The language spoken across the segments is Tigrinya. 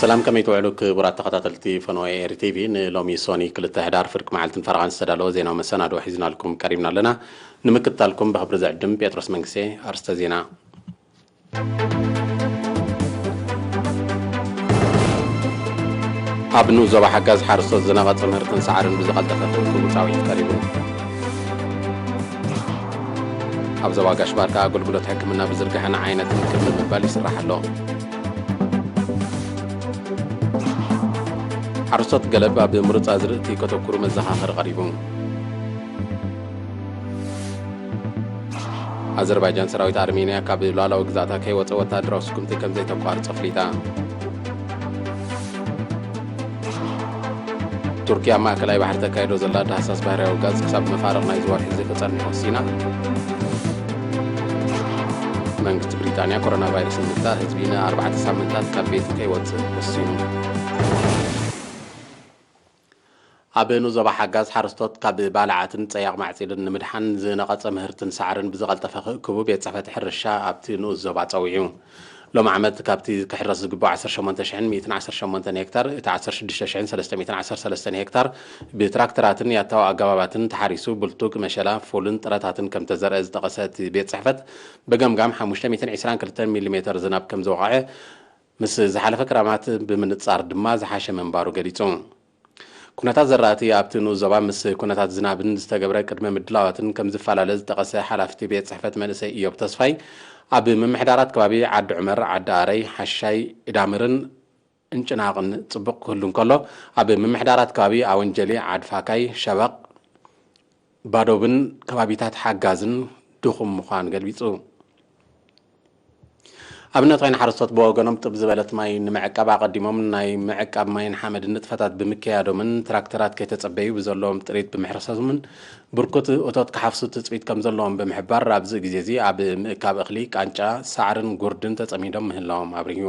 ሰላም፣ ከመይ ትውዕሉ ክቡራት ተኸታተልቲ ፈነወ ኤሪ ቲቪ? ንሎሚ ሶኒ ክልተ ሕዳር ፍርቂ መዓልትን ፈረቓን ዝተዳለወ ዜናዊ መሰናድኦ ሒዝናልኩም ቀሪብና ኣለና። ንምክትታልኩም ብኽብሪ ዝዕድም ጴጥሮስ መንግስቴ። ኣርስተ ዜና። ኣብ ንኡስ ዞባ ሓጋዝ ሓረስቶት ዝነቐጸ ምህርትን ሳዕርን ብዝቐልጠፈ ክእክቡ ጻውዒት ቀሪቡ። ኣብ ዞባ ጋሽ ባርካ ኣገልግሎት ሕክምና ብዝርግሐን ዓይነትን ክብ ንምባል ይስራሕ ኣሎ። ሓረስቶት ገለብ ኣብ ምሩጽ ኣዝርእቲ ከተኩሩ መዘኻኸሪ ቀሪቡ። ኣዘርባይጃን ሰራዊት ኣርሜንያ ካብ ሉዓላዊ ግዛእታ ከይወጸ ወታደራዊ ስጉምቲ ከም ዘይተቋርጽ ኣፍሊጣ። ቱርኪ ኣብ ማእከላይ ባሕሪ ተካይዶ ዘላ ዳህሳስ ባህርያዊ ጋዝ ክሳብ መፋርቕ ናይዚ ወርሒ እዚ ክጸንሕ ወሲና። መንግስቲ ብሪጣንያ ኮሮና ቫይረስ ንምግታእ ህዝቢ ንኣርባዕተ ሳምንታት ካብ ቤቱ ከይወጽእ ወሲኑ። ኣብ ንኡስ ዞባ ሓጋዝ ሓረስቶት ካብ ባልዓትን ጸያቕ ማዕጺድን ንምድሓን ዝነቐጸ ምህርትን ሳዕርን ብዝቐልጠፈ ክእክቡ ቤት ጽሕፈት ሕርሻ ኣብቲ ንኡስ ዞባ ጸዊዑ። ሎሚ ዓመት ካብቲ ክሕረስ ዝግብኦ ዓሰርተ ሸሞንተ ሽሕን ሚእትን ዓሰርተ ሸሞንተን ሄክታር፣ እቲ ዓሰርተ ሽዱሽተ ሽሕን ሰለስተ ሚእትን ዓሰርተ ሰለስተን ሄክታር ብትራክተራትን ያታዊ ኣገባባትን ተሓሪሱ፣ ብልቱግ፣ መሸላ፣ ፉልን ጥረታትን ከም ተዘርአ ዝጠቐሰ እቲ ቤት ጽሕፈት፣ ብገምጋም ሓሙሽተ ሚእትን ዕስራን ክልተን ሚሊ ሜተር ዝናብ ከም ዝወቕዐ፣ ምስ ዝሓለፈ ክራማት ብምንጻር ድማ ዝሓሸ ምንባሩ ገሊጹ። ኩነታት ዘራእቲ ኣብቲ ንኡስ ዞባ ምስ ኩነታት ዝናብን ዝተገብረ ቅድመ ምድላዋትን ከም ዝፈላለ ዝጠቐሰ ሓላፊ እቲ ቤት ጽሕፈት መንእሰይ እዮብ ተስፋይ፣ ኣብ ምምሕዳራት ከባቢ ዓዲ ዑመር፣ ዓዲ ኣረይ፣ ሓሻይ፣ ኢዳምርን እንጭናቕን ጽቡቕ ክህሉ እንከሎ፣ ኣብ ምምሕዳራት ከባቢ ኣወንጀሊ፣ ዓድፋካይ፣ ሸበቕ፣ ባዶብን ከባቢታት ሓጋዝን ድኹም ምዃን ገልቢጹ። ኣብነት ኮይኑ ሓረስቶት ብወገኖም ጥብ ዝበለት ማይ ንምዕቃብ ኣቐዲሞም ናይ ምዕቃብ ማይን ሓመድን ንጥፈታት ብምክያዶምን ትራክተራት ከይተጸበዩ ብዘለዎም ጥሪት ብምሕረሶምን ብርኩት እቶት ክሓፍሱ ትጽቢት ከም ዘለዎም ብምሕባር፣ ኣብዚ ግዜ እዚ ኣብ ምእካብ እኽሊ፣ ቃንጫ፣ ሳዕርን ጉርድን ተጸሚዶም ምህላዎም ኣብሪሁ።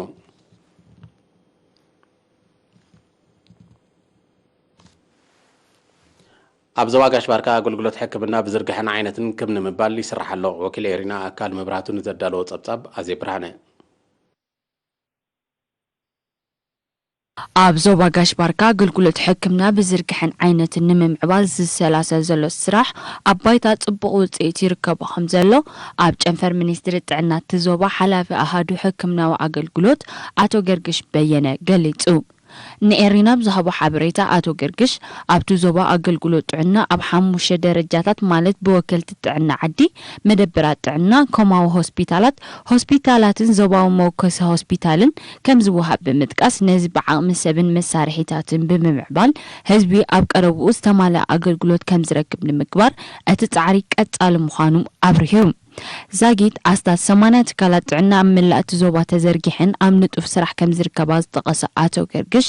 ኣብ ዞባ ጋሽ ባርካ ኣገልግሎት ሕክምና ብዝርግሐን ዓይነትን ክብ ንምባል ይስራሕ ኣሎ። ወኪል ኤሪና ኣካል መብራህቱ ንዘዳለዎ ጸብጻብ ኣዜብ ብርሃነ። ኣብ ዞባ ጋሽ ባርካ ኣገልግሎት ሕክምና ብዝርግሐን ዓይነትን ንምምዕባል ዝሰላሰል ዘሎ ስራሕ ኣብ ባይታ ጽቡቕ ውጽኢት ይርከቦ ከም ዘሎ ኣብ ጨንፈር ሚኒስትሪ ጥዕና እቲ ዞባ ሓላፊ ኣሃዱ ሕክምናዊ ኣገልግሎት ኣቶ ገርግሽ በየነ ገሊጹ። ንኤሪና ብዝሃቦ ሓበሬታ ኣቶ ገርግሽ ኣብቲ ዞባ ኣገልግሎት ጥዕና ኣብ ሓሙሽተ ደረጃታት ማለት ብወከልቲ ጥዕና ዓዲ፣ መደበራት ጥዕና፣ ኮማዊ ሆስፒታላት፣ ሆስፒታላትን ዞባዊ መወከሲ ሆስፒታልን ከም ዝወሃብ ብምጥቃስ፣ ነዚ ብዓቕሚ ሰብን መሳርሒታትን ብምምዕባል ህዝቢ ኣብ ቀረብኡ ዝተማልአ ኣገልግሎት ከም ዝረክብ ንምግባር እቲ ጻዕሪ ቀጻሊ ምዃኑ ኣብሪሁ። ዛጊት ኣስታት ሰማንያ ትካላት ጥዕና ኣብ መላእ እቲ ዞባ ተዘርጊሐን ኣብ ንጡፍ ስራሕ ከም ዝርከባ ዝጠቐሰ ኣቶ ገርግሽ፣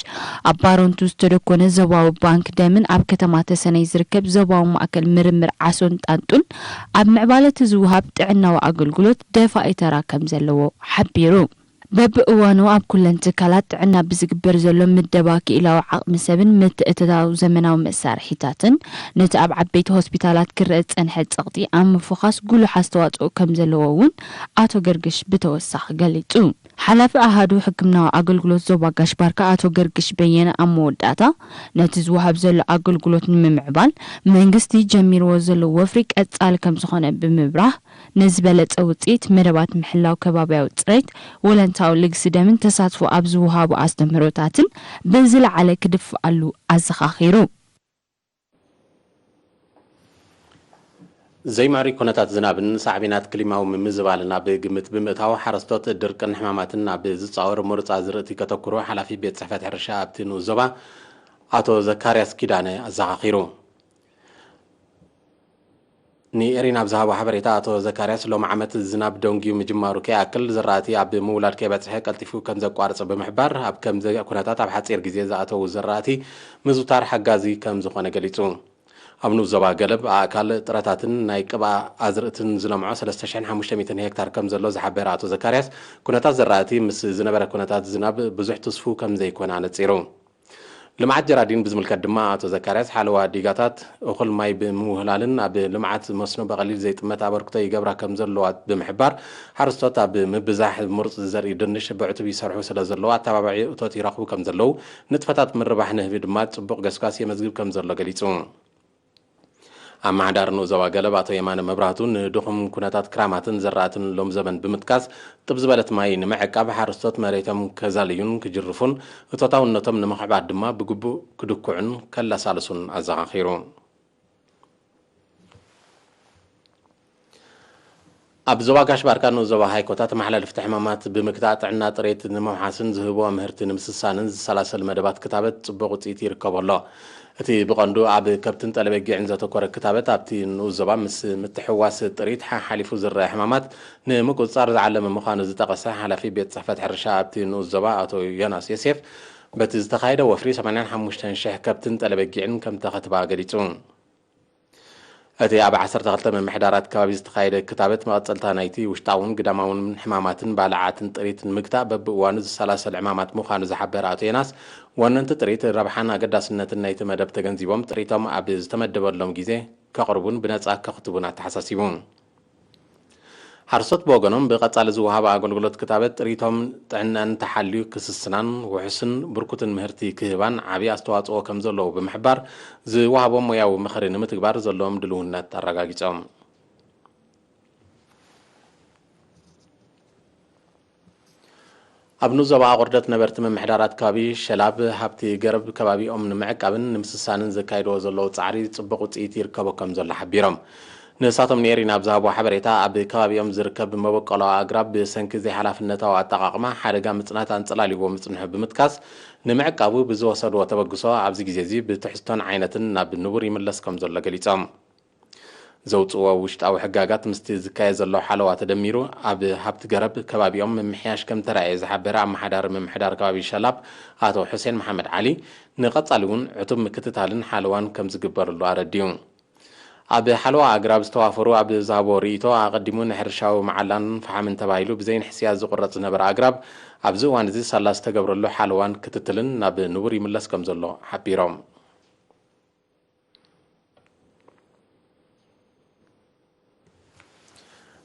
ኣብ ባረንቱ ዝተደኮነ ዞባዊ ባንክ ደምን ኣብ ከተማ ተሰነይ ዝርከብ ዞባዊ ማእከል ምርምር ዓሶን ጣንጡን ኣብ ምዕባለ እቲ ዝወሃብ ጥዕናዊ ኣገልግሎት ደፋኢ ተራ ከም ዘለዎ ሓቢሩ። በብእዋኑ ኣብ ኩለን ትካላት ጥዕና ብዝግበር ዘሎ ምደባ ክኢላዊ ዓቕሚ ሰብን ምትእትታው ዘመናዊ መሳርሒታትን፣ ነቲ ኣብ ዓበይቲ ሆስፒታላት ክረአ ዝጸንሐ ጸቕጢ ኣብ ምፍዃስ ጉሉሕ ኣስተዋጽኦ ከም ዘለዎ እውን ኣቶ ገርግሽ ብተወሳኺ ገሊጹ። ሓላፊ ኣሃዱ ሕክምናዊ ኣገልግሎት ዞባ ጋሽ ባርካ ኣቶ ገርግሽ በየነ ኣብ መወዳእታ፣ ነቲ ዝወሃብ ዘሎ ኣገልግሎት ንምምዕባል መንግስቲ ጀሚርዎ ዘሎ ወፍሪ ቀጻሊ ከም ዝኾነ ብምብራህ፣ ንዝበለጸ ውጽኢት መደባት ምሕላው ከባብያዊ ጽሬት፣ ወለንታዊ ልግሲ ደምን ተሳትፎ ኣብ ዝወሃቡ ኣስተምህሮታትን ብዝለዓለ ክድፍኣሉ ኣዘኻኺሩ። ዘይምዕሩይ ኩነታት ዝናብን ሳዕቤናት ክሊማዊ ምምዝባልን ኣብ ግምት ብምእታው፣ ሓረስቶት ድርቅን ሕማማትን ኣብ ዝጻወር ምሩጽ ኣዝርእቲ ከተኩሩ ሓላፊ ቤት ጽሕፈት ሕርሻ ኣብቲ ንኡስ ዞባ ኣቶ ዘካርያስ ኪዳነ ኣዘኻኺሩ። ንኤሪና ኣብ ዝሃቦ ሓበሬታ ኣቶ ዘካርያስ፣ ሎም ዓመት ዝናብ ደንጉዩ ምጅማሩ ከይኣክል፣ ዝራእቲ ኣብ ምውላድ ከይበጽሐ ቀልጢፉ ከም ዘቋርጽ ብምሕባር፣ ኣብ ከምዚ ኩነታት ኣብ ሓጺር ግዜ ዝኣተዉ ዝራእቲ ምዝውታር ሓጋዚ ከም ዝኾነ ገሊጹ። ኣብ ንኡስ ዞባ ገለብ ኣእካል ጥረታትን ናይ ቅብኣ ኣዝርእትን ዝለምዖ ሰለስተ ሽሕን ሓሙሽተ ሚእትን ሄክታር ከም ዘሎ ዝሓበረ ኣቶ ዘካርያስ፣ ኩነታት ዝራእቲ ምስ ዝነበረ ኩነታት ዝናብ ብዙሕ ትስፉው ከም ዘይኮነ ኣነጺሩ። ልምዓት ጀራዲን ብዝምልከት ድማ ኣቶ ዘካርያስ፣ ሓለዋ ዲጋታት እኹል ማይ ብምውህላልን ኣብ ልምዓት መስኖ ብቐሊል ዘይጥመት ኣበርክቶ ይገብራ ከም ዘለዋ ብምሕባር፣ ሓረስቶት ኣብ ምብዛሕ ምሩፅ ዘርኢ ድንሽ ብዕቱብ ይሰርሑ ስለ ዘለዉ ኣተባባዒ እቶት ይረኽቡ ከም ዘለዉ፣ ንጥፈታት ምርባሕ ንህቢ ድማ ፅቡቕ ገስጋስ የመዝግብ ከም ዘሎ ገሊፁ። ኣመሓዳሪ ንኡስ ዞባ ገለብ ኣቶ የማነ መብራህቱ፣ ንድኹም ኩነታት ክራማትን ዘራእትን ሎም ዘበን ብምጥቃስ፣ ጥብ ዝበለት ማይ ንምዕቃብ ሓረስቶት መሬቶም ከዛልዩን ክጅርፉን፣ እቶታውነቶም ንምኽዕባት ድማ ብግቡእ ክድኩዑን ከለሳልሱን ኣዘኻኺሩ። ኣብ ዞባ ጋሽ ባርካ ንኡስ ዞባ ሃይኮ ተመሓላለፍቲ ሕማማት ብምግታእ ጥዕና ጥሬት ንምውሓስን ዝህብዎ ምህርቲ ንምስሳንን ዝሰላሰል መደባት ክታበት ጽቡቕ ውጽኢት ይርከቦ ኣሎ። እቲ ብቐንዱ ኣብ ከብትን ጠለበጊዕን ዘተኮረ ክታበት ኣብቲ ንኡስ ዞባ ምስ ምትሕውዋስ ጥሪት ሓሓሊፉ ዝረአ ሕማማት ንምቁጽጻር ዝዓለመ ምዃኑ ዝጠቐሰ ሓላፊ ቤት ጽሕፈት ሕርሻ ኣብቲ ንኡስ ዞባ ኣቶ ዮናስ ዮሴፍ፣ በቲ ዝተኻየደ ወፍሪ ሰማንያን ሓሙሽተን ሽሕ ከብትን ጠለበጊዕን ከም ተኸትባ ገሊጹ። እቲ ኣብ ዓሰርተ ክልተ ምምሕዳራት ከባቢ ዝተኻየደ ክታበት መቐጸልታ ናይቲ ውሽጣውን ግዳማውን ሕማማትን ባልዓትን ጥሪት ንምግታእ በብእዋኑ ዝሰላሰል ዕማማት ምዃኑ ዝሓበረ ኣቶ ዮናስ፣ ወነንቲ ጥሪት ረብሓን ኣገዳስነትን ናይቲ መደብ ተገንዚቦም ጥሪቶም ኣብ ዝተመደበሎም ግዜ ከቕርቡን ብነጻ ከኽትቡን ኣተሓሳሲቡ። ሓረስቶት ብወገኖም ብቐጻሊ ዝወሃብ ኣገልግሎት ክታበት ጥሪቶም ጥዕናን ተሓልዩ ክስስናን ውሑስን ብርኩትን ምህርቲ ክህባን ዓቢ ኣስተዋጽኦ ከም ዘለዎ ብምሕባር ዝወሃቦም ሞያዊ ምኽሪ ንምትግባር ዘለዎም ድልውነት ኣረጋጊጾም። ኣብ ንዞባ ኣቑርደት ነበርቲ ምምሕዳራት ከባቢ ሸላብ ሃብቲ ገረብ ከባቢኦም ንምዕቃብን ንምስሳንን ዘካይድዎ ዘለዉ ጻዕሪ ጽቡቕ ውጽኢት ይርከቦ ከም ዘሎ ሓቢሮም። ንሳቶም ንኤሪና ኣብ ዝሃብዎ ሓበሬታ፣ ኣብ ከባቢኦም ዝርከብ መበቆሎ ኣግራብ ብሰንኪ ዘይሓላፍነታዊ ኣጠቓቕማ ሓደጋ ምጽናት ኣንጸላልይዎ ምጽንሑ ብምጥቃስ፣ ንምዕቃቡ ብዝወሰድዎ ተበግሶ ኣብዚ ግዜ እዚ ብትሕዝቶን ዓይነትን ናብ ንቡር ይምለስ ከም ዘሎ ገሊጾም። ዘውጽእዎ ውሽጣዊ ሕጋጋት ምስቲ ዝካየድ ዘሎ ሓለዋ ተደሚሩ፣ ኣብ ሃብቲ ገረብ ከባቢኦም ምምሕያሽ ከም ተራእየ ዝሓበረ ኣመሓዳሪ ምምሕዳር ከባቢ ሸላብ ኣቶ ሑሴን መሓመድ ዓሊ፣ ንቐጻሊ እውን ዕቱብ ምክትታልን ሓለዋን ከም ዝግበረሉ ኣረዲኡ። ኣብ ሓለዋ ኣግራብ ዝተዋፈሩ ኣብ ዝሃቦ ርእይቶ፣ ኣቐዲሙ ንሕርሻዊ መዓላን ፈሓምን ተባሂሉ ብዘይንሕስያ ዝቑረጽ ዝነበረ ኣግራብ፣ ኣብዚ እዋን እዚ ሳላ ዝተገብረሉ ሓለዋን ክትትልን ናብ ንቡር ይምለስ ከም ዘሎ ሓቢሮም።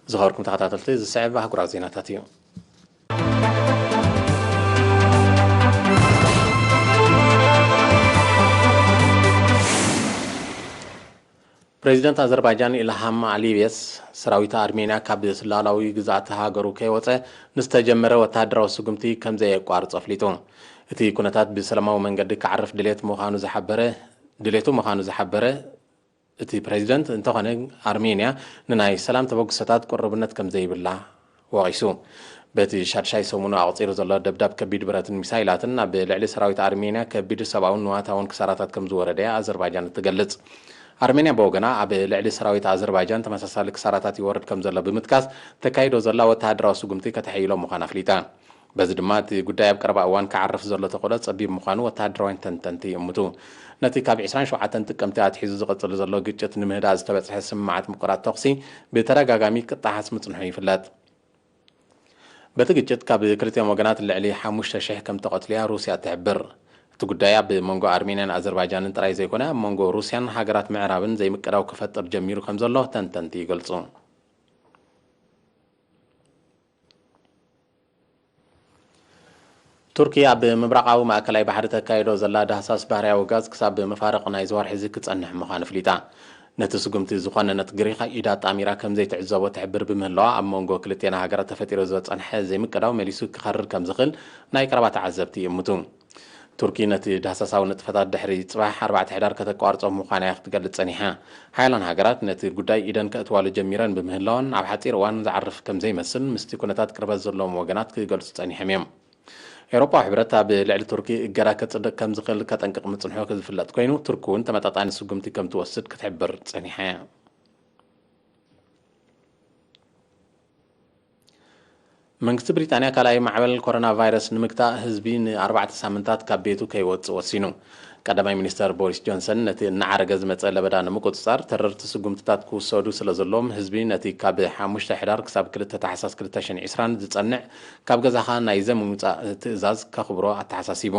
ዝኸበርኩም ተኸታተልቲ፣ ዝስዕብ ኣህጉራዊ ዜናታት እዩ። ፕሬዚደንት ኣዘርባይጃን ኢልሃም ኣሊየቭ፣ ሰራዊት ኣርሜንያ ካብ ሉኣላዊ ግዝኣት ሃገሩ ከይወፀ ንዝተጀመረ ወታደራዊ ስጉምቲ ከም ዘየቋርጾ ኣፍሊጡ። እቲ ኩነታት ብሰላማዊ መንገዲ ክዓርፍ ድሌት ምዃኑ ዝሓበረ ድሌቱ ምዃኑ ዝሓበረ እቲ ፕሬዚደንት፣ እንተኾነ ኣርሜንያ ንናይ ሰላም ተበግሶታት ቅሩብነት ከም ዘይብላ ወቒሱ። በቲ ሻድሻይ ሰሙኑ ኣቑጺሩ ዘሎ ደብዳብ ከቢድ ብረትን ሚሳይላትን፣ ኣብ ልዕሊ ሰራዊት ኣርሜንያ ከቢድ ሰብኣውን ንዋታውን ክሳራታት ከም ዝወረደ ኣዘርባይጃን እትገልጽ። ኣርሜንያ ብወገና፣ ኣብ ልዕሊ ሰራዊት ኣዘርባይጃን ተመሳሳሊ ክሳራታት ይወርድ ከም ዘሎ ብምጥቃስ፣ ተካይዶ ዘላ ወተሃደራዊ ስጉምቲ ከተሐይሎ ምዃና ኣፍሊጣ። በዚ ድማ፣ እቲ ጉዳይ ኣብ ቀረባ እዋን ክዓርፍ ዘሎ ተኽእሎ ጸቢብ ምዃኑ ወተሃደራውያን ተንተንቲ ይእምቱ። ነቲ ካብ ዕስራን ሸውዓተን ጥቅምቲ ኣትሒዙ ዝቕጽል ዘሎ ግጭት ንምህዳእ ዝተበጽሐ ስምምዓት ምቁራጽ ተኹሲ ብተደጋጋሚ ክጠሓስ ምጽንሑ ይፍለጥ። በቲ ግጭት፣ ካብ ክልቲኦም ወገናት ልዕሊ ሓሙሽተ ሽሕ ከም ተቐትሉ'ያ ሩስያ ትሕብር። እቲ ጉዳይ ኣብ መንጎ ኣርሜንያን ኣዘርባይጃንን ጥራይ ዘይኮነ፣ ኣብ መንጎ ሩስያን ሃገራት ምዕራብን ዘይምቅዳው ክፈጥር ጀሚሩ ከም ዘሎ ተንተንቲ ይገልጹ። ቱርኪ ኣብ ምብራቓዊ ማእከላይ ባሕሪ ተካይዶ ዘላ ዳህሳስ ባህርያዊ ጋዝ ክሳብ መፋርቕ ናይዚ ወርሒ እዚ ክጸንሕ ምዃኑ ኣፍሊጣ። ነቲ ስጉምቲ ዝኾነነት ግሪኽ ኢዳ ኣጣሚራ ከም ዘይትዕዘቦ ትሕብር ብምህላዋ፣ ኣብ መንጎ ክልቴና ሃገራት ተፈጢሩ ዝጸንሐ ዘይምቅዳው መሊሱ ክኸርር ከም ዝኽእል ናይ ቀረባ ተዓዘብቲ ይእምቱ። ቱርኪ ነቲ ዳህሳሳዊ ንጥፈታት ድሕሪ ጽባሕ ኣርባዕተ ሕዳር ከተቋርጾ ምዃና እያ ክትገልጽ ጸኒሓ። ሓያላን ሃገራት ነቲ ጉዳይ ኢደን ከእትዋሉ ጀሚረን ብምህላወን፣ ኣብ ሓጺር እዋን ዝዓርፍ ከም ዘይመስል ምስቲ ኩነታት ቅርበት ዘለዎም ወገናት ክገልጹ ጸኒሖም እዮም። ኤውሮጳዊ ሕብረት ኣብ ልዕሊ ቱርኪ እገዳ ከጽድቕ ከም ዝኽእል ከጠንቅቕ ምጽንሑ ዝፍለጥ ኮይኑ፣ ቱርኪ እውን ተመጣጣኒ ስጉምቲ ከም ትወስድ ክትሕብር ጸኒሓ እያ። መንግስቲ ብሪጣንያ ካልኣይ ማዕበል ኮሮና ቫይረስ ንምግታእ ህዝቢ ንኣርባዕተ ሳምንታት ካብ ቤቱ ከይወጽእ ወሲኑ። ቀዳማይ ሚኒስተር ቦሪስ ጆንሰን ነቲ እናዓረገ ዝመጸ ለበዳ ንምቁጽጻር ተረርቲ ስጉምትታት ክውሰዱ ስለ ዘለዎም፣ ህዝቢ ነቲ ካብ ሓሙሽተ ሕዳር ክሳብ ክልተ ታሕሳስ ክልተ ሽሕን ዕስራን ዝጸንዕ ካብ ገዛኻ ናይ ዘይምውጻእ ትእዛዝ ከኽብሮ ኣተሓሳሲቡ።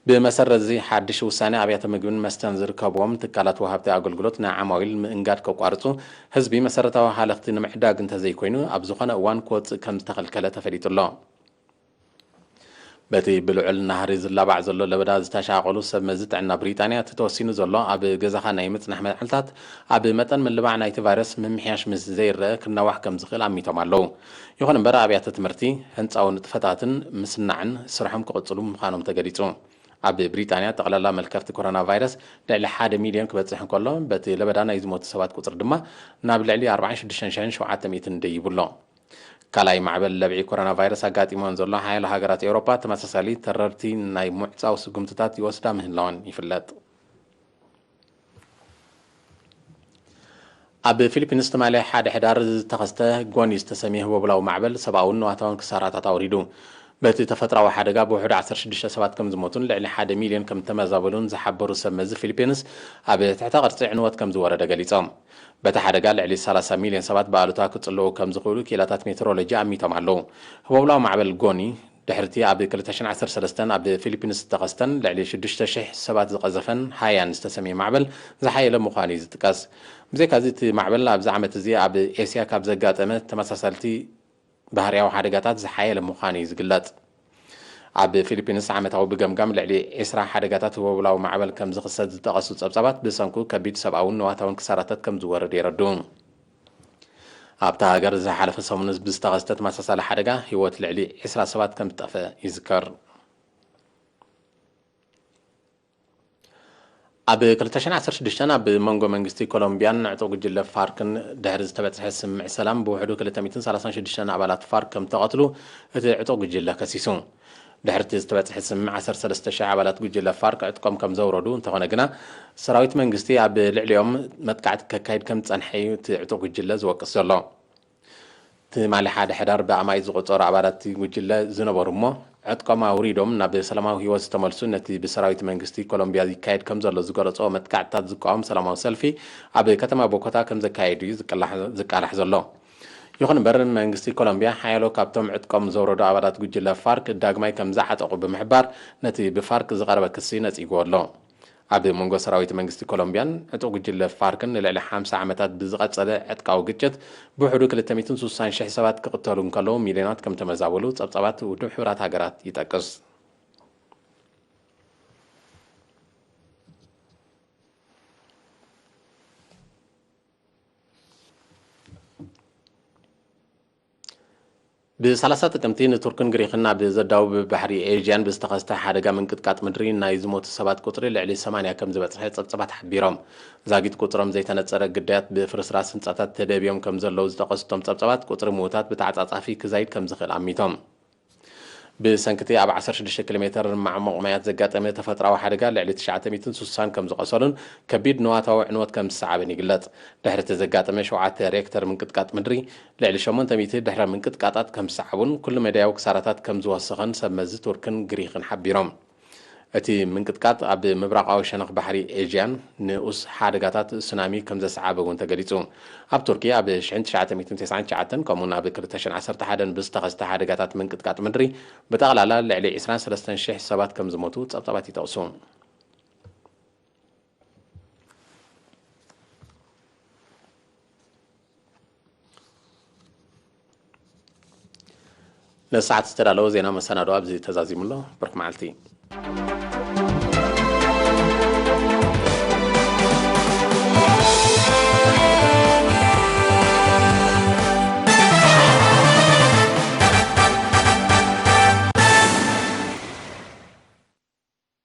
ብመሰረት እዚ ሓድሽ ውሳነ፣ ኣብያተ ምግብን መስተን ዝርከብዎም ትካላት ወሃብቲ ኣገልግሎት ንዓማዊል ምእንጋድ ከቋርጹ፣ ህዝቢ መሰረታዊ ሃለኽቲ ንምዕዳግ እንተዘይኮይኑ ኣብ ዝኾነ እዋን ክወጽእ ከም ዝተኸልከለ ተፈሊጡ ኣሎ። በቲ ብልዑል ናህሪ ዝላባዕ ዘሎ ለበዳ ዝተሻቐሉ ሰብ መዚ ጥዕና ብሪጣንያ፣ እቲ ተወሲኑ ዘሎ ኣብ ገዛኻ ናይ ምጽናሕ መዓልታት ኣብ መጠን ምልባዕ ናይቲ ቫይረስ ምምሕያሽ ምስ ዘይረአ ክናዋሕ ከም ዝኽእል ኣሚቶም ኣለዉ። ይኹን እምበር ኣብያተ ትምህርቲ፣ ህንጻዊ ንጥፈታትን ምስናዕን ስርሖም ክቕጽሉ ምዃኖም ተገሊጹ። ኣብ ብሪጣንያ ጠቕላላ መልከፍቲ ኮሮና ቫይረስ ልዕሊ ሓደ ሚልዮን ክበጽሕ እንከሎ፣ በቲ ለበዳ ናይ ዝሞቱ ሰባት ቁጽሪ ድማ ናብ ልዕሊ ኣርባዓን ሽዱሽተ ሽሕን ሸውዓተ ሚእትን ደይቡ ኣሎ። ካልኣይ ማዕበል ለብዒ ኮሮና ቫይረስ ኣጋጢሞን ዘሎ ሓያሎ ሃገራት ኤውሮጳ ተመሳሳሊ ተረርቲ ናይ ምዕጻው ስጉምትታት ይወስዳ ምህላወን ይፍለጥ። ኣብ ፊሊፒንስ ትማሊ ሓደ ሕዳር ዝተኸስተ ጎኒ ዝተሰምየ ህቦብላዊ ማዕበል ሰብኣውን ንዋታውን ክሳራታት ኣውሪዱ። በቲ ተፈጥራዊ ሓደጋ ብውሕዱ ዓሰርተ ሽዱሽተ ሰባት ከም ዝሞቱን ልዕሊ ሓደ ሚልዮን ከም ተመዛበሉን ዝሓበሩ ሰብ መዚ ፊሊፒንስ፣ ኣብ ትሕተ ቅርጺ ዕንወት ከም ዝወረደ ገሊጾም። በቲ ሓደጋ ልዕሊ ሰላሳ ሚልዮን ሰባት ብኣሉታ ክጽለዉ ከም ዝኽእሉ ክኢላታት ሜትሮሎጂ ኣሚቶም ኣለዉ። ህቦብላዊ ማዕበል ጎኒ፣ ድሕርቲ ኣብ ክልተ ሽሕን ዓሰርተ ሰለስተን ኣብ ፊሊፒንስ ዝተኸስተን ልዕሊ ሽዱሽተ ሽሕ ሰባት ዝቐዘፈን ሃያን ዝተሰምየ ማዕበል ዝሓየለ ምዃኑ እዩ ዝጥቀስ። ብዘይካዚ፣ እቲ ማዕበል ኣብዚ ዓመት እዚ ኣብ ኤስያ ካብ ዘጋጠመ ተመሳሳልቲ ባህርያዊ ሓደጋታት ዝሓየለ ምዃኑ እዩ ዝግለጽ። ኣብ ፊሊፒንስ ዓመታዊ ብገምጋም ልዕሊ ዒስራ ሓደጋታት ህቦብላዊ ማዕበል ከም ዝኽሰት ዝጠቐሱ ጸብጻባት፣ ብሰንኩ ከቢድ ሰብኣውን ንዋታውን ክሳራታት ከም ዝወርድ የረድኡ። ኣብታ ሃገር ዝሓለፈ ሰሙን ብዝተኸስተ ተመሳሳሊ ሓደጋ ህይወት ልዕሊ ዒስራ ሰባት ከም ዝጠፍአ ይዝከር። ኣብ ክልተ ሽሕን ዓሰርተ ሽዱሽተን ኣብ መንጎ መንግስቲ ኮሎምቢያን ዕጡቕ ጉጅለ ፋርክን ድሕሪ ዝተበጽሐ ስምምዕ ሰላም፣ ብውሕዱ ክልተ ሚእትን ሰላሳን ሽዱሽተን ኣባላት ፋርክ ከም ተቐትሉ እቲ ዕጡቕ ጉጅለ ከሲሱ። ድሕርቲ ዝተበጽሐ ስምምዕ፣ ዓሰርተ ሰለስተ ሽሕ ኣባላት ጉጅለ ፋርክ ዕጥቆም ከም ዘውረዱ እንተኾነ ግና፣ ሰራዊት መንግስቲ ኣብ ልዕሊኦም መጥቃዕቲ ከካይድ ከም ዝጸንሐ እዩ እቲ ዕጡቕ ጉጅለ ዝወቅስ ዘሎ። ትማሊ ሓደ ሕዳር ብኣማኢት ዝቑጸሩ ኣባላት እቲ ጉጅለ ዝነበሩ እሞ፣ ዕጥቆም ኣውሪዶም ናብ ሰላማዊ ህይወት ዝተመልሱ፣ ነቲ ብሰራዊት መንግስቲ ኮሎምቢያ ይካየድ ከም ዘሎ ዝገለጾ መጥቃዕትታት ዝቃወም ሰላማዊ ሰልፊ ኣብ ከተማ ቦኮታ ከም ዘካየዱ እዩ ዝቃላሕ፣ ዝቃላሕ ዘሎ። ይኹን እምበር፣ መንግስቲ ኮሎምቢያ ሓያሎ ካብቶም ዕጥቆም ዘውረዱ ኣባላት ጉጅለ ፋርክ ዳግማይ ከም ዝዓጠቑ ብምሕባር፣ ነቲ ብፋርክ ዝቐረበ ክሲ ነጺግዎ ኣሎ። ኣብ መንጎ ሰራዊት መንግስቲ ኮሎምቢያን ዕጡቕ ጉጅለ ፋርክን ንልዕሊ ሓምሳ ዓመታት ብዝቐጸለ ዕጥቃዊ ግጭት፣ ብውሕዱ ክልተ ሚእትን ስሳን ሽሕ ሰባት ክቕተሉ እንከለዉ፣ ሚልዮናት ከም ተመዛበሉ ጸብጻባት ውድብ ሕቡራት ሃገራት ይጠቅስ። ብሰላሳ ጥቅምቲ ንቱርክን ግሪኽን ኣብ ዘዳውብ ባሕሪ ኤዥያን ብዝተኸስተ ሓደጋ ምንቅጥቃጥ ምድሪ፣ ናይ ዝሞቱ ሰባት ቁጽሪ ልዕሊ ሰማንያ ከም ዝበጽሐ ጸብጻባት ሓቢሮም። ዛጊት ቁጽሮም ዘይተነጸረ ግዳያት ብፍርስራስ ህንጻታት ተደብዮም ከም ዘለዉ ዝጠቐሱ እቶም ጸብጻባት፣ ቁጽሪ ምዉታት ብተዓጻጻፊ ክዛይድ ከም ዝኽእል ኣሚቶም። ብሰንኪ እቲ ኣብ ዓሰርተ ሽዱሽተ ኪሎ ሜተር ማዕሙቕ ማያት ዘጋጠመ ተፈጥሮኣዊ ሓደጋ፣ ልዕሊ ትሽዓተ ሚእትን ስሳን ከም ዝቖሰሉን ከቢድ ንዋታዊ ዕንወት ከም ዝሰዓበን ይግለጽ። ድሕሪ እቲ ዘጋጠመ ሸውዓተ ሬክተር ምንቅጥቃጥ ምድሪ፣ ልዕሊ ሸሞንተ ሚእቲ ድሕረ ምንቅጥቃጣት ከም ዝሰዓቡን ኩሉ መዳያዊ ክሳራታት ከም ዝወሰኸን ሰብ መዚ ቱርክን ግሪኽን ሓቢሮም። እቲ ምንቅጥቃጥ ኣብ ምብራቓዊ ሸነኽ ባሕሪ ኤዥያን ንኡስ ሓደጋታት ሱናሚ ከም ዘሰዓበ እውን ተገሊጹ። ኣብ ቱርኪ ኣብ ሽሕን ትሽዓተ ሚእትን ተስዓን ትሽዓተን ከምኡውን ኣብ ክልተ ሽሕን ዓሰርተ ሓደን ብዝተኸስተ ሓደጋታት ምንቅጥቃጥ ምድሪ፣ ብጠቕላላ ልዕሊ ዕስራን ሰለስተን ሽሕ ሰባት ከም ዝሞቱ ጸብጻባት ይጠቕሱ። ንሰዓት ዝተዳለወ ዜና መሰናዶ ኣብዚ ተዛዚሙ ኣሎ። ብሩኽ መዓልቲ።